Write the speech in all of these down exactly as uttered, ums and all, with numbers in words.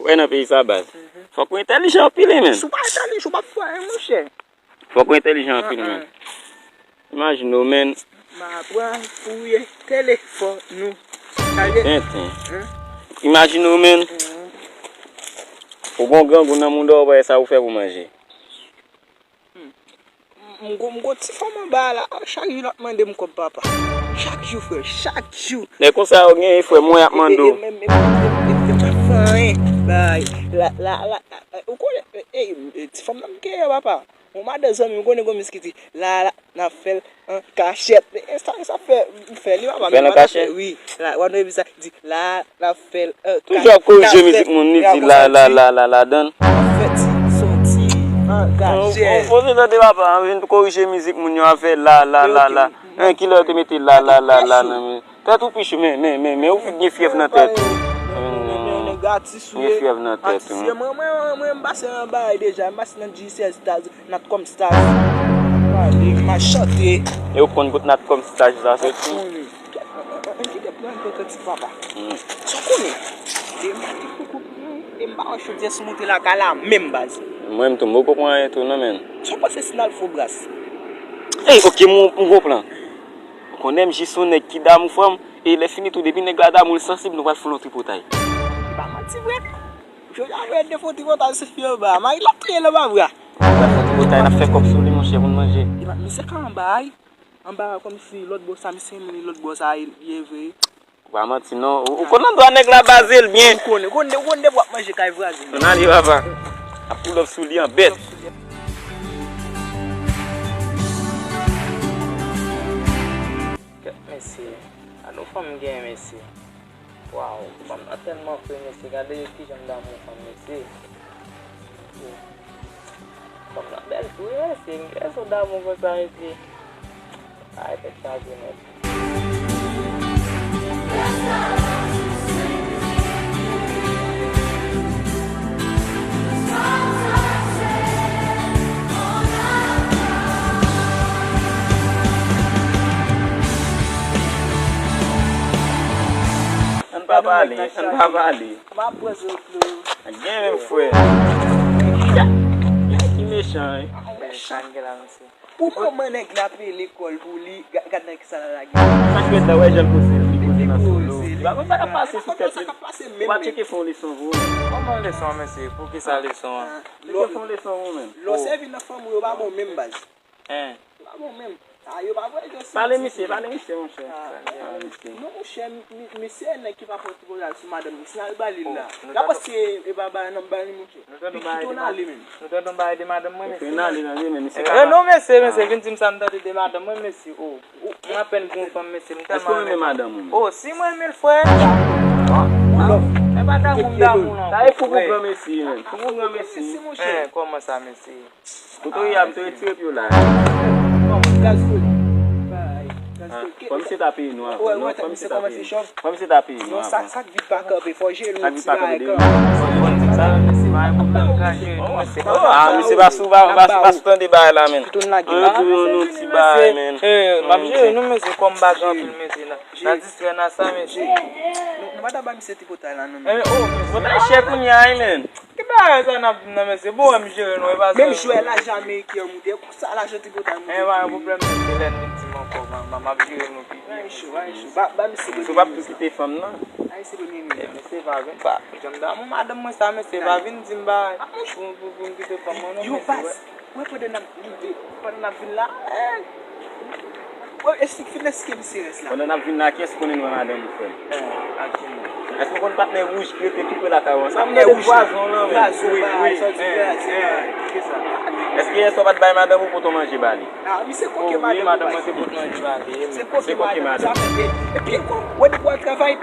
Ou wè nan peyi sa, baz. Fòk ou entèlijan anpil, wi, menn. Si w pa entèlijan, ou p ap fè anyen, monchè. Fòk ou entèlijan anpil, menn. Imajine w, menn. M a pran fouye telefòn ou. Tenten. Imajine w, menn. Ou gon grangou nan mouda w, pa sa ou fè pou manje. M gon, m gon ti fanm anba a la, chak jou l ap mande m kòb, papa. Chak jou, frè, chak jou. Lè konsa yo genyen, frè, mwen y ap mande w. E, e, e, e, e, m pa fè anyen. Bay, la, la, la, la, ou konnen, e, e, e, ti fanm nan m genyen, papa. Yon madan zanmi m, ou konnen gon mizik ki di, la, la, n ap fè l an kachèt. E, e, sa, sa fè, m fè li, papa, men madan fè, wi. La, w ap tande mizik sa, di, la, n ap fè l an kachèt. Toujou ap korije mizik moun, li di la, la, la, la, ladan l. Fè ti soti an kachèt. Ou poze tande papa, an vin korije mizik moun yo ap fè la, la, la, la. Hein, kilè yo te mete la, la, la, la nan men. Tèt ou pi cho, men, men, men, men ou gen fyèv nan tèt ou. Gen fyèv nan tèt ou. Mwen, mwen, mwen, mwen, m pase nan bagay deja, m pase nan G sèz Stars, Natcom Stars. Pale, m al chante. E ou konn kote Natcom Stars la soti? Ann kite pran kòkòt ti papa. Sa w konnen? Demen li poko pran, e m pa wè chodyè sou moute lakay la menm baz. Mwen menm tou, m poko pran anyen tou non, menn. Sa w panse si n al Fobras? Ey, oke, m, m gon plan. Konnen m jis yon nèg ki damou fanm, e lè fini tou, depi nèg la damou, l sansib, nou pral fè yon tripotay. E pa manti vre. Jodi a, vre, de fè yon tripotay sou fye anba. Mari l ap touye l anba bra. Nou pral fè yon tripotay, n ap fè kòb sou li, monchè, pou n manje. E pa, misye ka anba, wi. Anba kòmsi lòt bò sa misye renmen li, lòt bò sa ye vre. Ou pa manti non. Ou, ou konn andwa nèg la baze l byen. Ou konnen, ou konnen, ou konnen depi w ap manje kay vwazen. Ann ale papa. Ap pull up sou li an bèt. Kèt mesye. Gade yon fanm gen mesye. Waw, fanm nan tèlman fre mesye, gade kijan m damou fanm mesye. Fanm nan bèl tou wi mesye, m gen rezon damou konsa mesye. Ay tèt chaje nèt. Ann pa pale, ann pa pale. M ap pran zòt lo. Gen menm frè. Ki mechan, wi. Mechan gen la, mesye. Pou manman nèg la peye lekòl pou li, ga-, gad nan kisa l al lage. Sa k ret la, wè jan l poze, li poze nan sou lo. Li pa konn sa k ap pase sou tèt li. Ou pa tcheke fè yon leson pou ou menm. Kòman leson an, mesye? Poukisa leson an? Tcheke fè yon leson pou ou menm. Lè w sèvi nan fanmi w, yo pa bon menm baz. Hein. Yo pa bon menm. Ah, yo pa vre, yo si. Pale misye, pale misye, monchè. Pale misye. Non, monchè, mi-, mi-, misye nèg ki pa pran ti pozisyon sou madanm li. Si n al ba li la. L ap panse e pa ba nan ba li, monchè. Nou tande yon bagay de madanm mwen, mesye. Fè n ale nan li, men misye ka. Eh, non, mesye, mesye, vin di m sa m tande de madanm mwen, mesye. Oh, mwen apèn gen yon fanm, mesye, m tèlman renmen. Èske w renmen madanm ou menm? Oh, si mwen renmen l, frè. E pa damou m damou l ankò. Sa e fou pou gran mesye, men. Fou pou gran mesye. Eh, kòman sa, mesye? Kote w ye a, m te retire pye w la. Kòman, gaz foli? Bay, gaz foli. Fò misye ta peye nou avan. Non, fò misye ta peye nou. Fò misye ta peye nou avan. Non, sa, sa k vit pa kanpe, fò jere yon ti bagay kanpe. Sa, mesye, pa gen pwoblèm, ka jere nou, mesye. Ah, misye pa sou, pa, pa, pa sou tande bagay la, men. Ann tou yon ti bagay, men. Eh, m ap jere nou, mesye, kòm m pa gen anpil, mesye, nan, nan distrè nan sa, mesye. Nou, nou pa ta ba misye tripotay la, non, men. Eh, oh, tripotay chè kounye a, wi, men. Ki bagay sa n ap di m nan, mesye? Bon, wè m jere nou, e pa sa. Menm jwè lajan ameriken an moute, konsa lajan tripotay moute. Eh, pa gen pwoblèm, mesye, lè n vin di m ankò, m, m, m ap jere nou pi byen. Ay, cho, ay, cho. Ba, ba misye premye minit la. Si w p ap tou kite fanm nan. Ay, se premye minit la. Eh, mesye, pa vin, pa, janm damou madanm mwen sa, mesye, pa vin di m bagay pou, pou, pou m kite fanm mwen, non, mesye. Yo, baz, wè, pandan n ap rive, pandan n ap vin la, eh, wè, esplike, fin esplike misye rès la. Pandan n ap vin la, kiyès ki konnen nou wè madanm ou, frè m? Eh, ak ki moun? Èske w konn patnè wouj ki rete tou pre lakay ou an? Sa m tande vwazon lan, men. Vwazon, wi, wi, sa w di, vwazon, wi. Èske yè swa w pa t bay madanm ou pote yon manje ba li? Ah, misye koke madanm ou, madanm mwen te pote manje ba li. Se koke madanm, sa fè. Epi, wè, depi w al travay,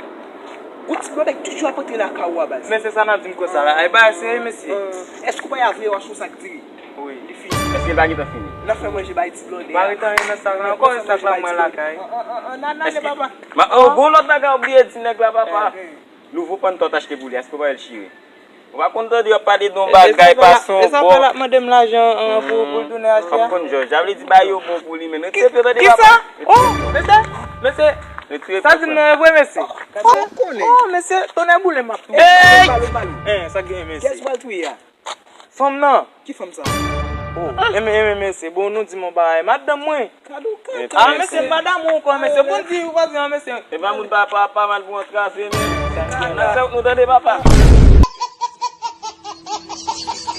gon ti blòdèy toujou ap antre lakay ou a, baz. Men se sa n ap di m konsa la. Ay, bagay serye, mesye. Èske w pa y ap voye w achte yon sak diri? Wi. Li fini. Èske l pa gentan fini? N ap fè manje bay ti blòdè a. Pa ret anyen nan sak la ankò, e sak la mwen lakay. An, an, an, an, ale, papa. Ma, oh, gon lòt bagay ou bliye di nèg la, papa. Nouvo pann tò w t achte pou li, èske w pa wè l chire? Ou pa konn tande y ap pale de yon bagay, pase yon bò. E sa fè l ap mande m lajan, an, pou, pou l tounen achte a? W ap konn jòj. Sa vle di bagay yo bon pou li, men retire pye w tande, papa. Kisa? Oh, mesye, mesye. Sa di m nan e vre, mesye. Kòman w konnen? Oh, mesye, tonnè boule m ap touye. Hey! Balo, balo. Eh, sa gen, mesye? Kiyès pral touye a? Fanm nan. Ki fanm sa? Oh, enmen, enmen, mesye. Bon, nou di m yon bagay. Madanm mwen. Kado kaka. Ah, mesye, m pa damou ankò, mesye. Bon, di, ou pa di, mesye. E pa moun pa pa pa mal pou antrave, men. Nan fè nou tande, papa.